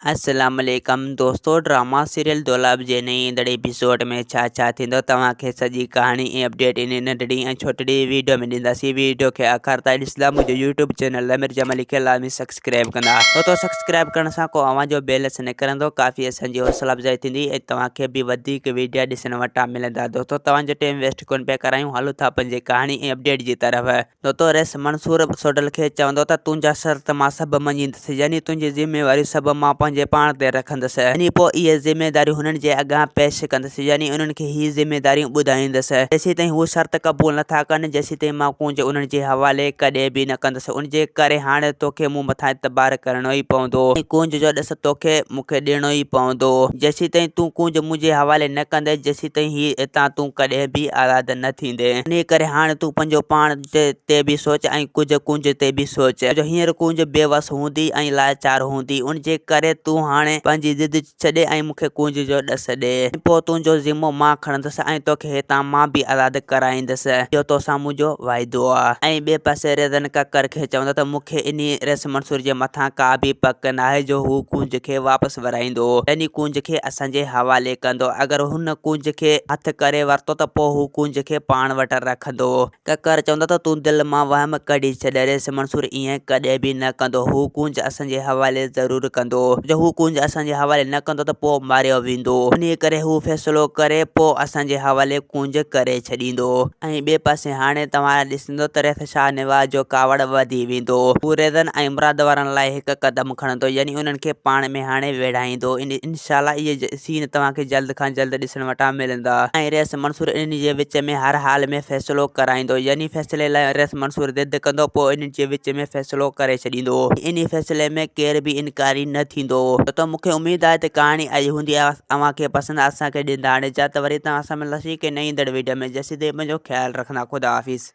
السلام عليڪم دوستو ڊراما سيريل دولاب جي نئين ايندڙ ايپيسوڊ ۾ ڇا ڇا ٿيندو توهان کي سڄي ڪهاڻي ۽ اپڊيٽ ان ننڍڙي ۽ ڇوٽڙي ويڊيو ۾ ڏينداسين ويڊيو کي آخر تائين ڏسندا منهنجو يوٽيوب چينل امير جمالي کي لازمي سبسڪرائب ڪندا دوستو سبسڪرائب ڪرڻ سان ڪو اوهان جو بيلنس نه ڪرندو ڪافي اسان جي حوصلا افزائي ٿيندي ۽ توهان کي به وڌيڪ ويڊيا ڏسڻ وٽان ملندا دوستو توهان جو ٽيم ويسٽ ڪون پيا ڪرايون هلو ٿا پنهنجي ڪهاڻي ۽ اپڊيٽ جي طرف. دوتو رئيس منصور سوڍل کي چوندو ته تنهنجا شرط مان سڀ مڃيندس يعني تنهنجي ذميواريون سڀ مان پنهنجي پاڻ تي رکندس يعني پوء اهي ذميداريون هنن جي اڳيان پيش ڪندس يعني انهن کي هي ذميداريون ٻڌائيندس جيسيتائين هو شرط قبول نٿا ڪن جيسيتائين مان ڪونج انهن جي حوالي ڪڏهن به نه ڪندس ان جي ڪري هاڻي توکي مون مٿان اعتبار ڪرڻو ئي پوندو ۽ ڪونج جو ڏس توکي مون کي ڏيڻو ئي پوندو جيسيتائين تون ڪونج منهنجي حوالي نه ڪندين جيسيتائين هي اتان تون ڪڏهن به آزاد نه ٿيندين. انهيء ڪري هاڻ تون پنهنجو پاڻ تي به سوچ ۽ ڪجهه ڪونج تي به سوچ، جو هينئر ڪونج بي وس هوندي ۽ لاچار هوندي، ان جي ڪري تون هاڻي پنهنجي ضد ڇڏي ۽ مون کي ڪونج جو ڏس ڏي، ۽ پوء تنهنجو ذمو مان کڻندس ۽ توکي هتان مان به آزاد ڪرائيندس، اهو توسان منهنجو واعدو آ. ۽ ٻئي پاسي ريزن ڪڪر کي چوندو ته مون کي انهيء ريس منصور جي مٿان ڪا به پڪ ناهي جو هو ڪونج کي واپس ورائيندو، يعني ڪونج کي اسان جي حوالي ڪندو. اگر هن ڪونج کي هٿ ڪري ورتو ته پوء هو ڪونج کي پاڻ وٽ رکندو. ڪڪر چوندو ته تون دل مان وهم ڪڍي ڇڏ. ريس منصور ائين ڪڏهن به نه ڪندو. هو ڪونج اسان جي حوالي ضرور ڪندو. جي هو ڪونج اسان جي حوالي نه ڪندو ته پوء ماريو ويندو. انهيء ڪري هو فيصلو ڪري پوء اسان جي حوالي ڪونج ڪري ڇڏيندو. ۽ ٻئي پاسي هاڻي توهان ڏسندو ته ريس شاهنواز جو ڪاوڙ وڌي ويندو. هو ريزن ۽ مراد وارن لاء هڪ قدم کڻندو يعني انهن کي پاڻ ۾ هاڻي ويڙهائيندو. انشاء الله اهي سين توهان کي جلد کان جلد ڏسڻ وٽان ملندا ۽ رئيس منصور انهن جي وچ ۾ هر حال ۾ فيصلو ڪرائيندو يعني فيصلي لاء رئيس منصور ضد ڪندو پوء انهن جي وچ ۾ فيصلو ڪري ڇڏيندو ۽ انهي فيصلي ۾ ڪير به انڪاري نه ٿيندو. ته مون کي اميد آهي ته ڪهاڻي آئي هوندي اوهان کي پسند اسان کي ڏيندا هاڻي اجازت وري توهان سان ملنداسين ڪنهن نئين ايندڙ ويڊيو ۾ جيسين تائين پنهنجو خيال رکندا خدا حافظ.